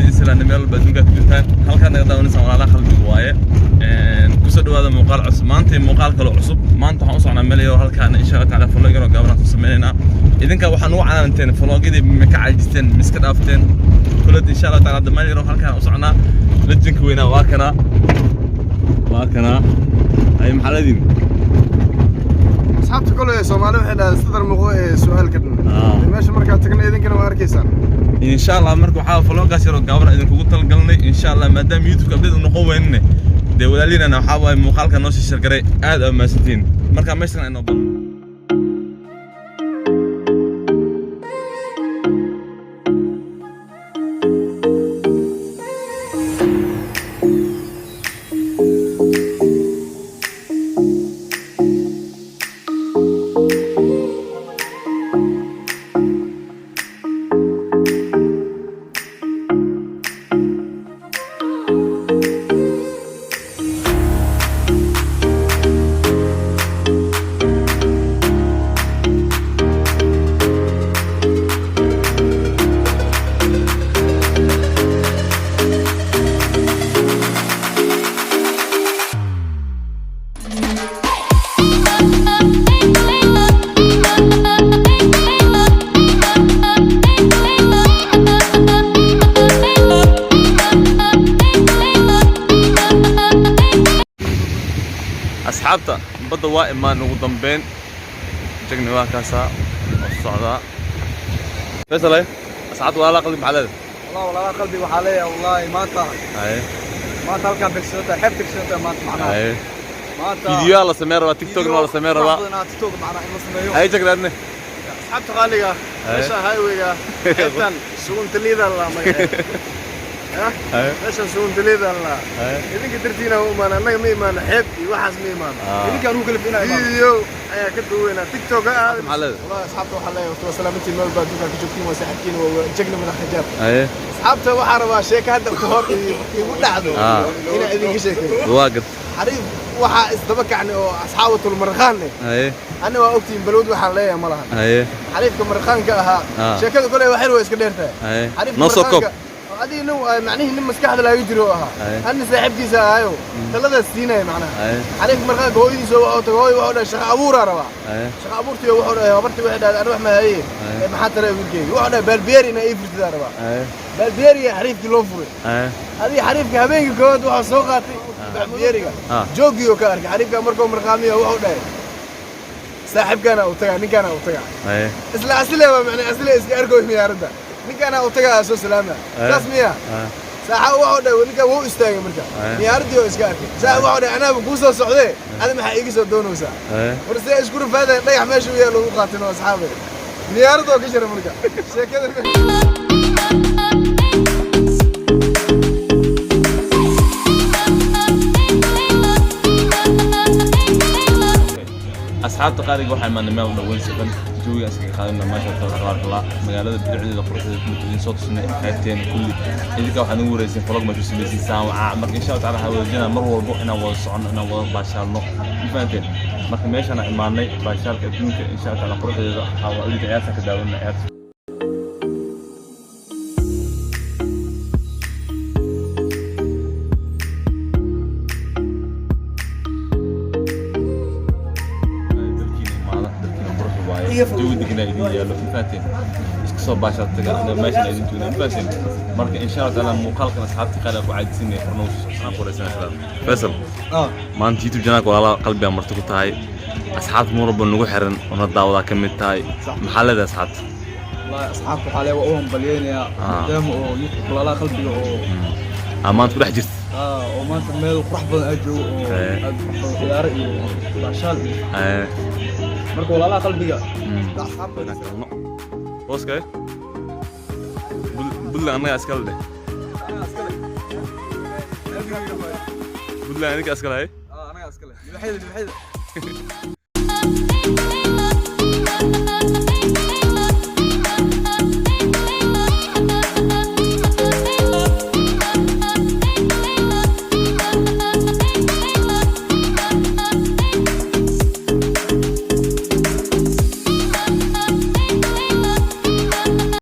Idin salaamnay meel walba adduunka ku jirtaan. Halkaad naga daawanaysaan Walaalaha Qalbiga waaye. Kusoo dhawaada muuqaal cusub. Maanta iyo muuqaal kale oo cusub. Maanta waxaan u socnaa meel yar halkaan, insha Allah tacaala, vlog yar oo gaaban aan soo sameynaynaa. Idinka waxaan ugu canaanteen vlogyadii, ma ka caajisteen, ma iska dhaafteen kulad? Insha Allah tacaala, hadda meel yar oo halkaan u socnaa. Lajinka weynaa waa kanaa, waa kanaa. Ay, maxaa leediin? Asxaabta kole Soomaali waxay dhahaan sadar muuqdo ee su-aalka dhan. Meesha markaad tagna idinkana waa arkaysaan. Insha Allah. Marka waxaa vlogaas yaroo gaaban idinkugu talagalnay, insha Allah, maadaama YouTube update uu noqon weynine, dee walaalihiinana waxaa waaye muuqaalka noo sii share garay. Aad aa mahadsantihiin. Marka meeshan inoo badan. Asxaabta, badda waa imaan ugu dambeyn. Jagni waa kaasaa oo socdaa. Faisal, ay asxaabta Walaalaha Qalbi maxaa leedahay? Wallah, Walaalaha Qalbiga waxaa leeyahay, wallahi maanta maanta halkaan begsanta, xeebta begsanta maanta macnaha. Maanta fiidiyoyaa la sameyn rabaa, TikTokna waa la sameyn rabaa. Wax badan TikTok macnaha in la sameeyo. Ay, jagni adne. Asxaabta qaaliga, meesha highwayga xeebtan Suguntaliida la magaceeda. Meeshan Suguntaliida la idinka dartiina u imaan, annaga ma imaano xeeb iyo waxaas ma imaano. Idinkaan ugu kalif inaa imaado. Video ayaa ka duweynaa TikTok ha aad. Maxaa leedahay? Wallahi asxaabta waxaa leeyahay waa salaamantiin meel baa adduunka ka joogtiin. Waa saaxiibkiin, waa Jagna Madax Xijaab. Asxaabta waxaa rabaa sheeka hadda ka hor igu dhacdo inaan idinka sheekeeyo. Waa gad. Xariif waxaa isdaba kacnay oo asxaabatul marqaanne. Anna waa ogtihiin, balwad waxaan leeyahay ma lahan. Xariifka marqaanka ahaa, sheekada kole waxyar way iska dheer tahay. Xariifka Noo soo koob. marqaanka adiga nin macnihii nin maskaxda laaga jiro oo ahaa. Anna saaxiibkiisa ahayo taladaas siinaya macnaha. Xariifka marqaanka hooyadiisa wuxuu tago, hooy wuxuu dhahay shaqa abuuraa rabaa. Shaqa abuurtii wuxuu dhahay, habartii waxay dhahday, ani wax ma haye. Ee maxaa taray wiilkeyga? Wuxuu dhahay baalbiyeeri inaa ii furtidaa rabaa. Baalbiyeeriga xariifkii loo furay. Adiga xariifka habeenkii koowaad waxaa soo qaatay baalbiyeeriga. Joogii oo ka arkay xariifka markuu marqaamiyo, wuxuu dhahay saaxiibkaana u tagaa, ninkaana u tagaa. Isla asile waa macnaa asile iska arkoy miyaaradda, ninkaana u tagaa, soo salaama. Saas miya? Saaxa wuxuu dhahay ninkaan wuu istaagay marka miyaaradii oo iska arkay. Saaxa wuxuu dhahay anaaba kuu soo socdee, adi maxaa iiga soo doonaysaa? War see isku rafaadaya, dhagax meesha u yaalo u qaatin oo asxaabay miyaarad oo ka jira marka sheekada. Asxaabta qaaliga, waxaa imaanay meel dhoweyn sifan jawiga iskaga qaadana. Maasha Allah, tabaaraka Allah. Magaalada bilicdeeda, quruxdeeda idin soo tusinay, xeebteena kulli. Idinka waxaan ugu wareysay vlog meeshu samaysiin saan wacaa. Marka insha Allah taala waxaa wadajinaa mar walbo inaan wada soconno, inaan wada baashaalno, ma fahanteen? Marka meeshaan aan imaanay baashaalka adduunka, insha Allah taala, quruxdeeda waxaa waa idinka ciyaarta ka daawanna ciyaarta. Dalkiina imaada, dalkiina qurux waaye, jawi deganaa idin yaalo, ma fahanteen? Iska soo baashaad taga, anaga meeshan idin joogna, ma fahanteen? Marka insha Allah taala muuqaalkan asxaabta qaali ku caadisinay farnoo anaan qoraysan. Faisal, maanta YouTube channelka Walaalaha Qalbiga marti ku tahay. Asxaabta mar walba nagu xiran oo na daawadaa ka mid tahay. Maxaa leedahay asxaabta? Wallahi asxaabta waxaa leeyahay waa u hambalyeynayaa, maadaama oo YouTube Walaalaha Qalbiga oo aa maanta ku dhex jirta. Oo maanta meel qurux badan aad joogo oo aad u qurux badan, ciyaaro iyo baashaal iyo marka Walaalaha Qalbiga asxaabta. Booska Buntland annagaa iskale dheh. Buntland idinka iskale hay. Anagaa iskale, libaxyada, libaxyada.